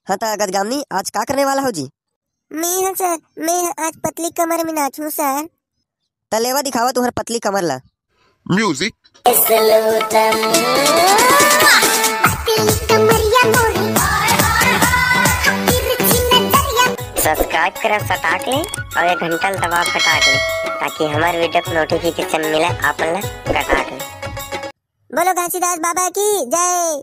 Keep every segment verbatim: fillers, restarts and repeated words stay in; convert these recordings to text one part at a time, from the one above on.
हाँ, त गजगामनी, आज का करने वाला हो जी? मैं ह सर, मैं ह आज पतली कमर में नाचूं सर। त लेवा दिखावा तुहर पतली कमर ला। Music। सब्सक्राइब करा सटाक ले और ये घंटा ल दबा फटाक ले, ताकि हमार वीडियो के नोटिफिकेशन मिले आप मन ला कटाक ले। बोलो घासीदास बाबा की जय।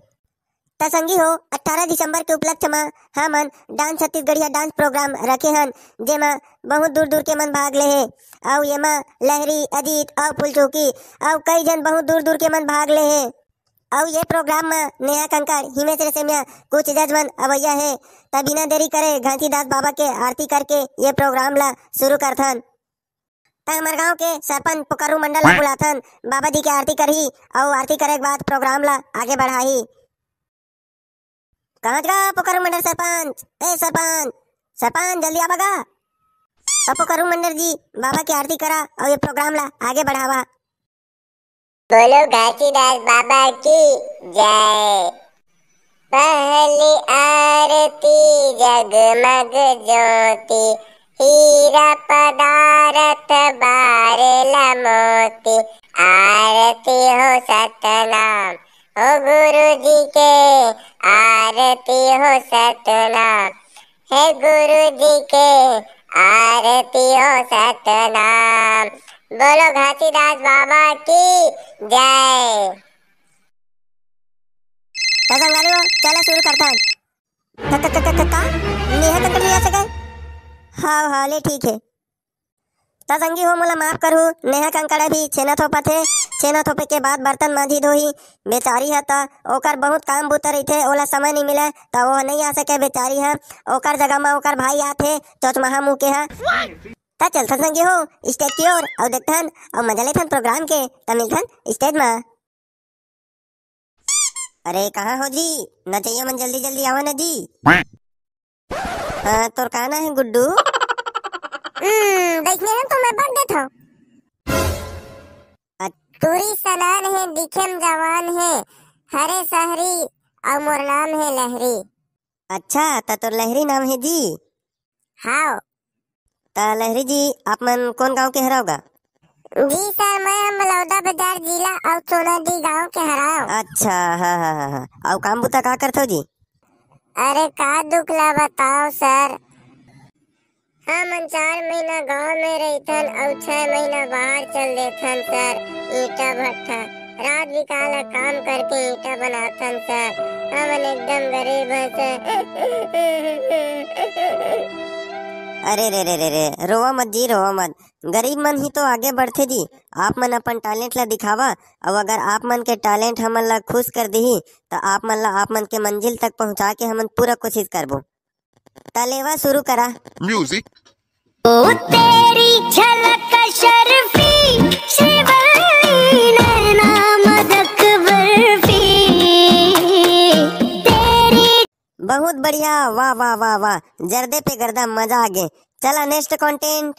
त संगी हो, अट्ठारह दिसंबर के उपलक्ष्य म हमन डांस छत्तीसगढ़िया डांस प्रोग्राम रखे हन, जेमा बहुत दूर दूर के मन भाग ले हे। अउ एमा लहरी, अजीत अउ फुलचौकी अउ कई झन बहुत दूर दूर के मन भाग ले हे। अउ ये प्रोग्राम म नेहा कंकड़, हिमेश रेशमिया, कुछ जज मन अवैया हे। त बिना देरी करे घासीदास बाबा के आरती करके ये प्रोग्राम ला शुरू करथन। त हमर गांव के सरपंच पोकरू मंडल ला बुलाथन, बाबा जी के आरती करही अउ आरती करे के बाद प्रोग्राम ला आगे बढ़ाही। कहाँ गा पोकरू मंडल सरपंच? ए सरपंच, सरपंच जल्दी आवा गा। त पोकरू मंडल जी, बाबा के आरती करा अउ ये प्रोग्राम ला आगे बढ़ावा। बोलो घासीदास बाबा की जय। पहली आरती जगमग ज्योति, हीरा पदारथ बारेला मोती। आरती हो सतनाम हो गुरु जी के, आरती हो सतनाम हे गुरु जी के, आरती हो सतनाम। बोलो घासीदास बाबा की जय। त संगवारी हो, चला शुरू करथन। क-, क-, क-, क-, का? नेहा ककड़ी आ सके? हाव, हाव, ले ठीक हे। त संगी हो, मोला माफ करहू, नेहा कंकड़ अभी छेना थोपत हे। छेना थोपे के बाद बर्तन मांजी धोही। बेचारी ह त ओकर बहुत काम बूता रहिथे, ओला समय नइ मिले, त वो नइ आ सके बेचारी ह। ओकर जगह म ओकर भाई आथे, चोचमहा मुंह के ह। त चलथन संगी हो स्टेज की ओर अउ देखथन अउ मजा लेथन प्रोग्राम के। त मिलथन स्टेज म। अरे कहाँ हो जी, नचैया मन जल्दी जल्दी आवा ना जी। हाँ, तोर का नाम हे गुड्डू? हम्म, देखने हम तो मैं बन देत हूँ। अ- टूरी सनान हे, दिखे म जवान हे, हरे सहरी अउ मोर नाम हे लहरी। अच्छा, त तोर लहरी नाम हे जी? हाव। त लहरी जी, आप मन कोन गांव के हरव गा? जी सर, मैं ह मलौदा बाजार जिला अउ सोनाडी गांव के हरव। अच्छा, हाँ, हाँ, हाँ, हाँ। अउ काम बुता का करथव जी? अरे का दुख ला बताओ सर, हमन चार महीना गांव में रहिथन अउ छह महीना बाहर चल देथन सर, ईंटा भट्ठा। रात बिकाल काम करके ईंटा बनाथन सर, हमन एकदम गरीब हन सर। अरे रे रे रे रे, रोवा मत जी, रोवा मत। गरीब मन ही तो आगे बढ़थे जी। आप मन अपन टैलेंट ला दिखावा, अउ अगर आप मन के टैलेंट हमन ला खुश कर दिही, त आप मन ला आप मन के मंजिल तक पहुंचा के हमन पूरा कोशिश करबो। त लेवा शुरू करा। Music। ओ तेरी झलक शर्फी, श्रीवल्ली नैना मदक बर्फी, तेरी बहुत बढ़िया, वाह, वाह, वाह, वाह, जर्दे पे गर्दा, मजा आ गे। चला, नेक्स्ट कंटेंट।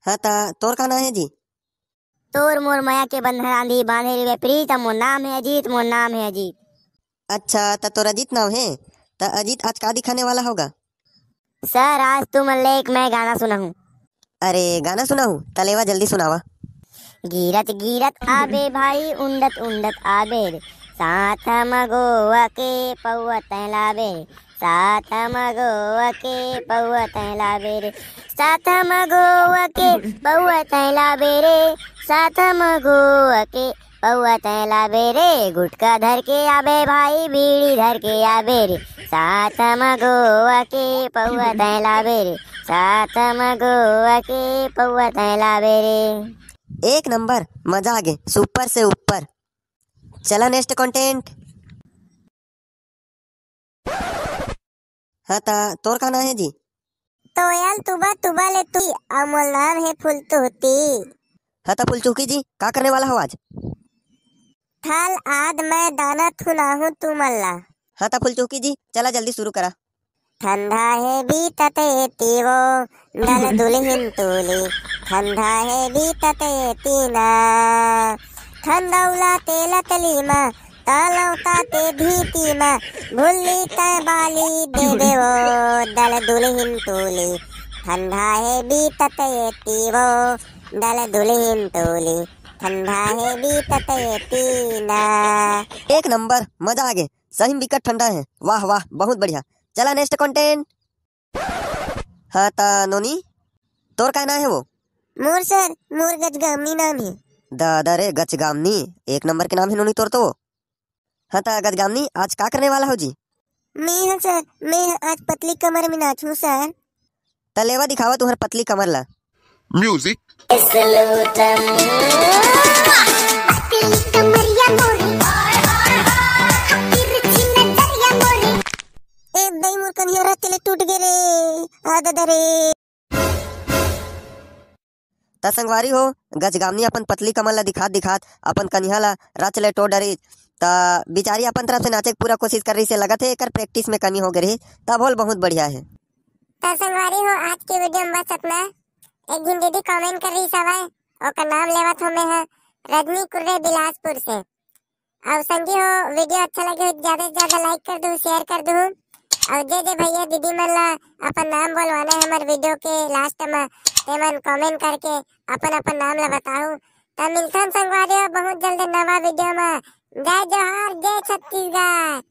हाँ, त तोर का नाम हे जी? तोर मोर मया के बंधन आंधी बांधे रहिबे प्रीत, मोर नाम हे अजीत, मोर नाम हे अजीत। अच्छा, त तोर अजीत नाम हे? त अजीत, आज का दिखाने वाला होगा? सर, आज तुमन ले एक मैं गाना सुनाहूँ। अरे, गाना सुनाहूँ? त लेवा जल्दी सुनावा। गिरत गिरत आबे भाई, उंडत उंडत आबे रे, साथ म गोवा के पौवा तैं लाबे रे, साथ म गोवा के पौवा तैं लाबे रे, साथ म गोवा के पौवा तैं लाबे रे, साथ म गोवा के पौवा तैं लाबे रे, गुटखा धर के आबे भाई, बीड़ी धर के आबे रे, साथ म गोवा के पौवा तैं लाबे रे, साथ म गोवा के पौवा तैं लाबे रे। एक नंबर, मजा आ गे, सुपर से ऊपर। चला नेक्स्ट कंटेंट। हाँ, त तोर का नाम हे जी? तोयल तुबा तुबा ले तू, अउ मोर नाम हे फुलतुहती। हाँ, त फुलचुकी जी, का करने वाला हो आज? थल आद मैं दाना थुनाहूँ तुमन ला। हाँ, त फुलचुकी जी, चला जल्दी शुरू करा। ठंडा हे बीतत एती वो, दल दुलहिन टोली, ठंडा हे बीतत एती ना। ठंडौला तेलत लीमा, तलौता ते धीती म भुल्ली तै बाली देबे वो, दल दुलहिन टोली ठंडा हे बीतत एती वो, दल दुलहिन टोली ठंडा हे बीतत एती ना। एक नंबर, मजा आ गे, सही में बिकट ठंडा हे। वाह वाह, बहुत बढ़िया। चला नेक्स्ट कंटेंट। हाँ त नोनी, तोर का नाम हे वो? मोर सर, मोर गजगामनी नाम हे। दादा रे गजगामनी, एक नंबर के नाम हे नोनी तोर तो। हाँ त गजगामनी, आज का करने वाला हो जी? मैं ह सर, मैं ह आज पतली कमर में नाचूं सर। त लेवा दिखावा तुहर पतली कमर ला। म्यूजिक। ए दई मोर कनिहा रात ले टूट गे रे, आ दादा रे। त संगवारी हो, गजगामनी अपन पतली कमर ला दिखात दिखात अपन कनिहा ला रात ले टोर डरिस। त बिचारी अपन तरफ से नाचे के पूरा कोशिश कर रही से, लगत हे एकर प्रैक्टिस में कमी हो गे रही, तब होल बहुत बढ़िया हे। त संगवारी हो, आज के वीडियो में बस अतना। एक झिन दीदी कमेंट कर रही हवय, ओकर नाम लेवत हो मैं ह, रजनी कुर्रे बिलासपुर से। अउ संगी हो, वीडियो अच्छा लगे हो, ज्यादा से ज्यादा लाइक कर दू, शेयर कर दू। अउ जे जे भैया दीदी मन ला अपन नाम बोलवाना हे हमर वीडियो के लास्ट में, ते मन कमेंट करके अपन अपन नाम ला बताओ। त मिलथन संगवारी हो बहुत जल्द नवा वीडियो में। जय जोहार, जय छत्तीसगढ़।